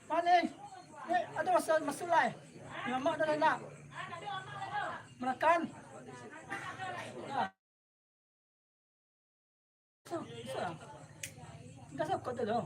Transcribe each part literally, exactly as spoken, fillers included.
Paling, eh, ada masa masuk lai. Nyamak dah nak. Makan. Dah. Susah. Enggak sokot tu doh.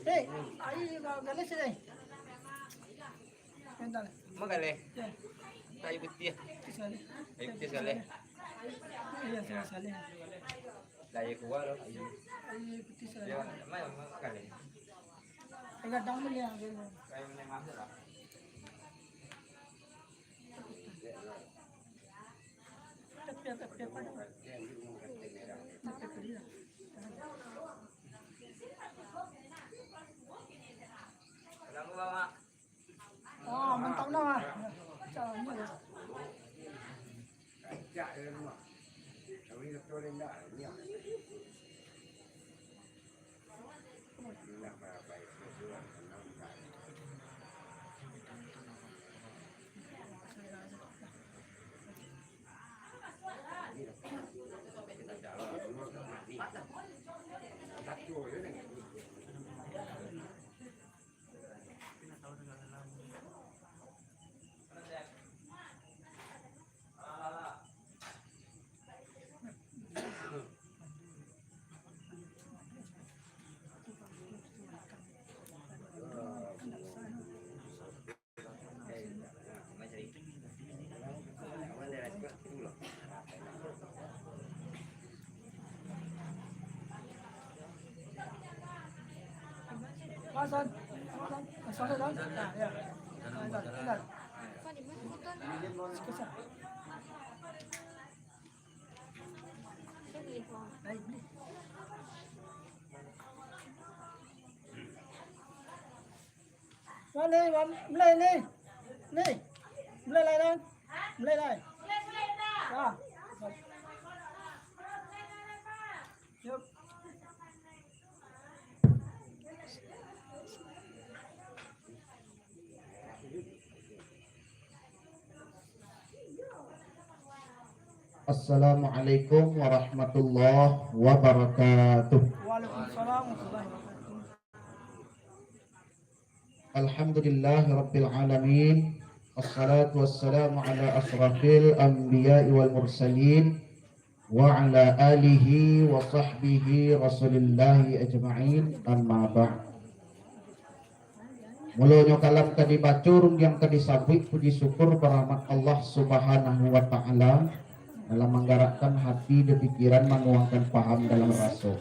Eh, ai galeh sini. Bentar. Ma galeh? Ya. Aia putiah. Putiah sagaleh. Aia putiah sagaleh. Iya, sagaleh. Lah, aia kuah lo. Aia putiah sagaleh. Ya, ma, ma galeh. Aia gadang mah ni, aia. Aia mah ni lah. Tapi agak pepa tu. Tapi pepa dia. Kenapa, Mak? Ah, mantap nah. Macam ni lah. Hasan, Hasan, Hasan, Hasan. Nah, ya. Hasan, Hasan. Sikit, Hasan. Naik, beli. Wah, ni, wah, mulai ni. Ni. Mulai lai, Nan. Mulai lai. Ya. Yup. Assalamualaikum warahmatullahi wabarakatuh. Waalaikumsalam warahmatullahi wabarakatuh. Alhamdulillahirabbil alamin. Wassalatu wassalamu ala asyrafil anbiya'i wal mursalin, wa ala alihi wa sahbihi Rasulillahi ajma'in, amma ba'd. Mulonyo kalam ka dibaco, rundiang ka disabuik, puji syukur barahmat Allah Subhanahu wa Ta'ala, dalam manggarakkan hati jo pikiran, manuangkan paham dalam raso.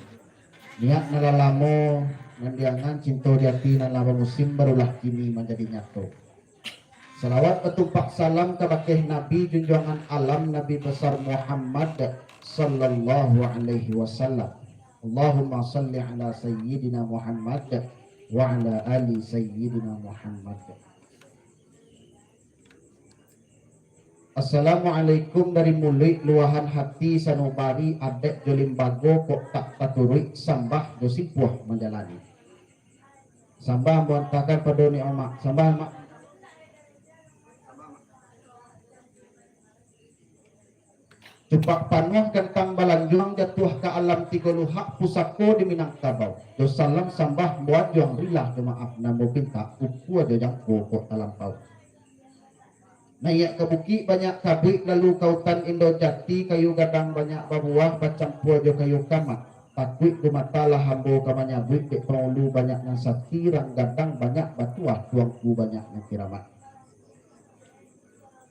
Niat nan lah lamo, nan diangan cinto di ati, nan lah bamusim, barulah kini manjadi nyato. Salawat batumpak salam kabake Nabi junjuangan alam, Nabi Besar Muhammad sallallahu alaihi wasallam. Allahumma salli ala Sayyidina Muhammad wa ala ali Sayyidina Muhammad. Assalamualaikum dari muluik, luahan hati sanubari, adat jo limbago kok tak taturuik, sambah jo simpuah manjalani. Sambah ambo antakan pado ni, Mak. Sambah, Mak. Cupak panuah gantang balanjuang, jatuah ka alam tigo luhak, pusako di Minangkabau. Jo salam sambah mbo anjuang, rilah jo maaf nan mbo pintak, ukua jo jangko kok talampau. Naiak ka bukik banyak kabuik, lalu ka utan Indo Jati, kayu gadang banyak babuah, bacampua jo kayu kamat. Takuik gumatalah ambo ka manyabuik, dek pangulu banyak nan sati, rang gadang banyak batuah, tuangku banyak nan kiramat.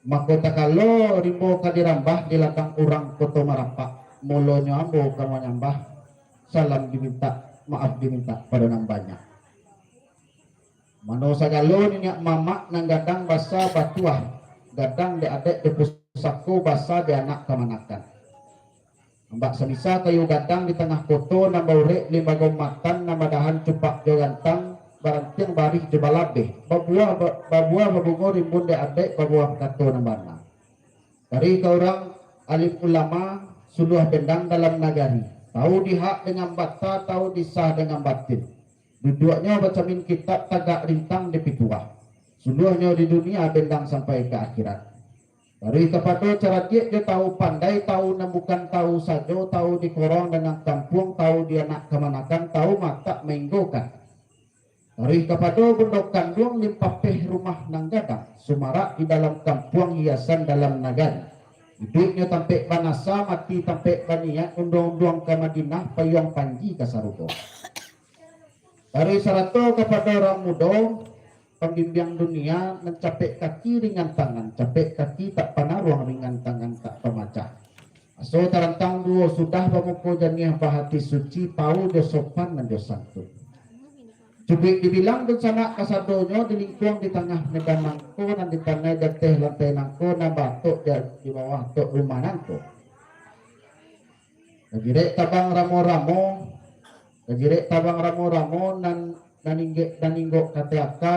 Mako takalo rimbo ka dirambah, di ladang urang Koto Marapak, mulonyo ambo ka manyambah, salam dimintak, maaf dimintak pado nan banyak. Mano sagalo niniak mamak nan gadang basa batuah, gadang di adaik di pusako, basa di anak kamanakan. Ambak samisa kayu gadang di tangah koto, nan baurek limbago matan, nan badahan cupak jo gantang, barantiang barih jo balabeh, babuah, ba-, babuah babungo rimbun di adaik, babuah kato nan bana. Dari ka urang alim ulama, suluah bendang dalam nagari, tau di hak dengan bata, tau di sah dengan batil. Duduaknyo bacamin kitab, tagak rintang di pituah. Suluahnyo di dunia, bendang sampai ka akhirat. Taruih kapado caradiak jo tau pandai, tau nan bukan tau sajo, tau di korong dengan kampuang, tau di anak kamanakan, tau matak mainggokan. Taruih kapado bundo kanduang, limpapeh rumah nan gadang, sumarak di dalam kampuang, hiasan dalam nagari. Iduiknyo tampek banasa, mati tampek baniaik, unduang-unduang ka Madinah, payuang panji ka sarugo. Taruih sarato kapado urang mudo, pambimbiang dunia, nan capek kaki ringan tangan, capek kaki tak panaruang, ringan tangan tak pamacah. Aso tarantang duo sudah, bamuko janiah bahati suci, tau jo sopan nan jo santun. Cukuik dibilang dunsanak kasadonyo, di lingkuang di tangah medan nangko, nan di tanai di ateh lantai nangko, nan baatok di, di bawah atok rumah nangko. Kajirek tabang ramo-ramo, kajirek tabang ramo-ramo, nan, nan inggek, nan inggok ka ateh aka,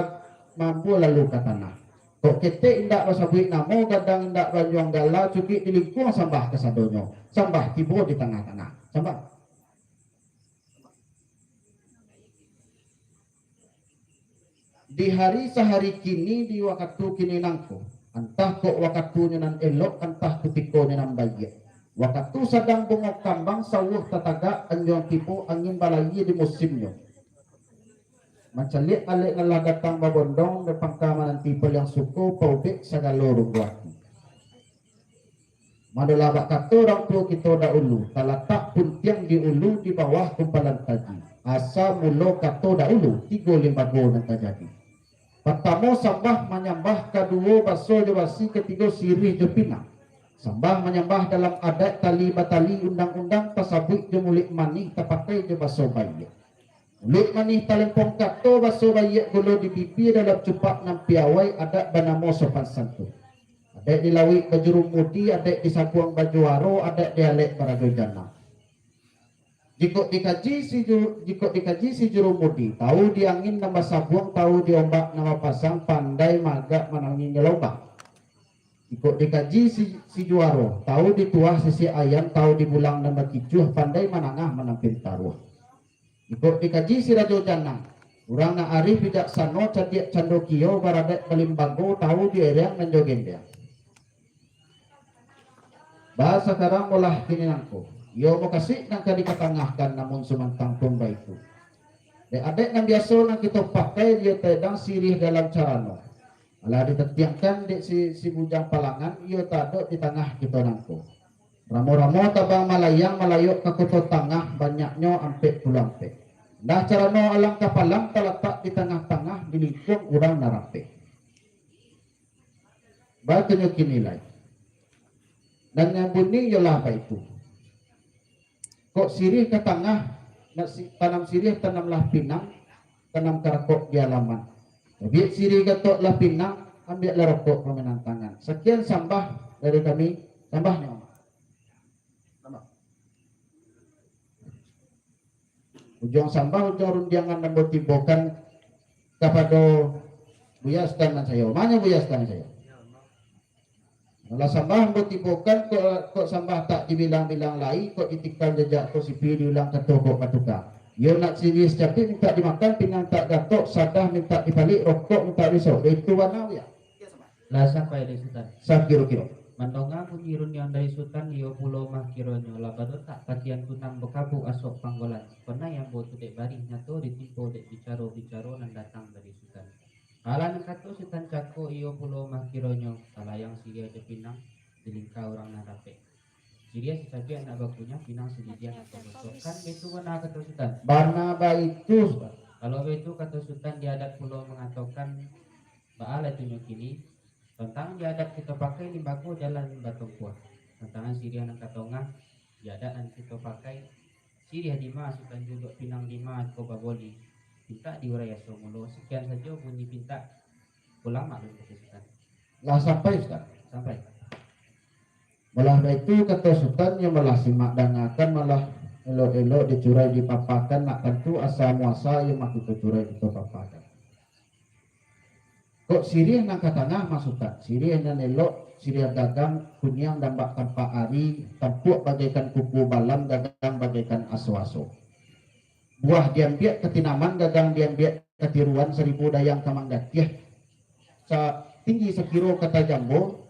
mambuah lalu ka tanah. Kok ketek indak basabuik namo, gadang indak baanjuang gala, cukuik di lingkuang sambah kasadonyo, sambah tibo di tangah-tangah. Sambah. Di hari sahari kini, di wakatu kini nangko, antah kok wakatunyo nan elok, antah kutikonyo nan baiak. Wakatu sadang bungo kambang, sauah tatagak, anjuang tibo, angin balayia di musimnyo. Mancaliak alek nan lah datang babondong, di pangka mananti paliang suko, paubek sagalo runggu ati. Manolah bak kato urang tuo kito dahulu, talatak puntiang di ulu, di bawah kumpalan taji. Asa mulo kato dahulu, tigo limbago nan tajadi. Partamo sambah manyambah, kaduo baso jo basi, katigo siriah jo pinang. Sambah manyambah dalam adaik, tali batali undang-undang, tasabuik jo muluik manih, tapakai jo baso baiak. Muluik manih talempong kato, baso baiak gulo di bibia, dalam cupak nan piawai, adaik banamo sopan santun. Adaik di lauik bajurumudi, adaik di saguang bajuaro, adaik di alek barajo jana. Jikok dikaji si ju-, jikok dikaji si jurumudi, tau di angin nan basabuang, tau di ombak nan bapasang, pandai maagak manangih galombang. Jikok dikaji si, si juaro, tau di tuah sisiak ayam, tau di bulang nan bakicuah, pandai manangah manampin taruah. Jikok dikaji si rajo janang, urang nan arih bijaksano, cadiak cando kio, baradaik balimbago, tau di ereang nan jo gendeang. Ba sakarang molah kini nangko, iyo mukasuik nan ka dikatangahkan, namun sumantang pun baitu. Dek adaik nan biaso nan kito pakai, iyo taedang siriah dalam carano. Alah ditatiangkan dek si, si bujang palangan, iyo taadok di tangah kito nangko. Ramo-ramo tabang malayang, malayok ka Koto Tangah, banyaknyo ampek puluah ampek. Ndah carano alang kapalang, talatak di tangah-tangah, di lingkuang urang nan rapek. Bakonyo kini lai. Nan nyambuni iyolah baitu. Kok siriah ka tangah, nak si-, tanam siriah, tanamlah pinang, tanam karakok di alaman. Tabiak siriah gatok lah pinang, ambiaklah rokok pamainan tangan. Sakian sambah dari kami, sambahnyo. Sambah. Ujuang sambah, ujuang rundiangan nan ambo tibokan kapado Buya Sutan nan sayo. Manyo Buya Sutan nan sayo? Alah sambah ambo tibokan, kok, kok sambah tak dibilang-bilang lai, kok ditikam jejak kok sipi diulang kato kok batuka. Iyo nak siriah sacapiak mintak dimakan, pinang tak gatok, sadah mintak dipalik, rokok mintak diisok. Baitu bana, Buya? Lah sampai dek Sutan. Sakiro-kiro. Mandonga bunyi runiang dari Sutan, iyo pulo mah kironyo lah badotak patian tunang bakabuk asok panggolan. Konai ambo tu dek barih nyato ditimpo dek bicaro-bicaro nan datang dari Sutan. Alah nan kato Sutan cako, iyo pulo mah kironyo, talayang siriah jo pinang di lingka urang nan rapek. Siriah sacabiak nak bakunyah, pinang sagigiah nak bagosok. Kan baitu bana kato Sutan? Bana baitu, Sutan. Kalau baitu kato Sutan, di adat pulo mangatokan, baa lah tunyo kini, tantang di adat kito pakai limbago jalan batumpuah. Tantangan siriah nan ka tongah, di adat nan kito pakai, siriah dima Sutan Juluak, pinang dima ko baboli. Pintak diurai aso mulo, sakian sajo bunyi pintak. Pulang maklum kato Sutan. Lah sampai, Sutan? Sampai. Malah baitu kato Sutan, nyo malah simak dangakan, malah elok-elok dicurai dipapakan, nak tantu asa muasa iyo mah kito curai kito papakan. Kok siriah nan ka tangah mah Sutan, siriah nan elok, siriah gagang, kuniang dambak tampak ari, tampuak bagaikan kuku balam, gagang bagaikan aso-aso. Buah diambiak katinaman, gagang diambiak katiruan, saribu dayang ka manggatiah. Sa-, tinggi sakiro kata jambo,